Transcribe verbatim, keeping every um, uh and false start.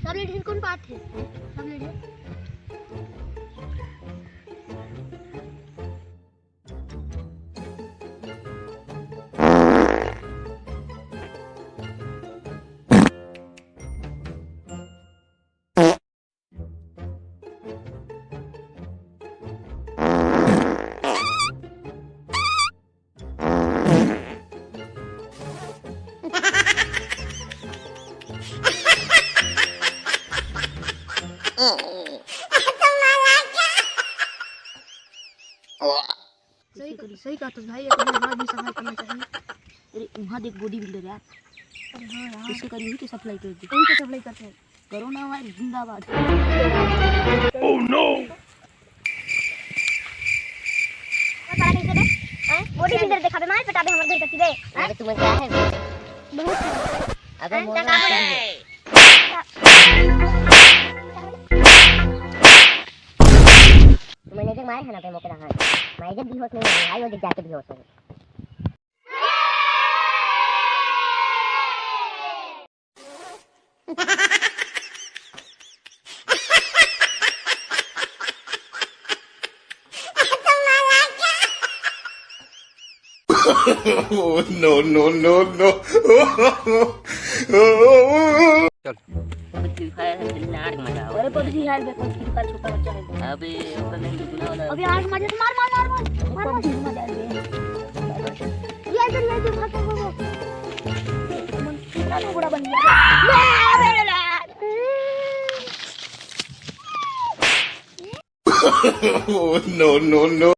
सब ले ढेर कौन बात है? सब ले ढेर। सही, सही कहा तो भाई, अपने हाथ भी सफाई करना चाहिए। अरे, वहाँ देख, बॉडी बिल्डर यार। अरे हाँ यार। इसके करीब ही तो सप्लाई कर दी। यही तो सप्लाई करते हैं। कोरोना वायरस जिंदाबाद। Oh no! बड़ा कैसे बे? हैं? बॉडी बिल्डर देखा बे, मार पटाबे हमर घर कती बे। हैं? अरे, तुम्हें क्या है? बहुत। अबे, हैं? मोर क्या काम है? मैंने जो मारे है ना पे मौके लगा, मैं जब बेहोश नहीं हूँ, भाई, वो जब जाके बेहोश हो। Oh, no, no, no, no. चल। अबे Free Fire है, खेलने आठ मजा आवे। अरे PUBG यार, देखो Free Fire छोटा बच्चा है। अबे ओकर नहीं दुगना वाला। अबे आठ मजा, मार, मार, मार, मार, मार, मार। PUBG मजा आवे। ये इधर, ये इधर, भाग, भाग, भाग। मन कितना बड़ा बन गया। ले, अबे, ले, ले। Oh, no, no, no.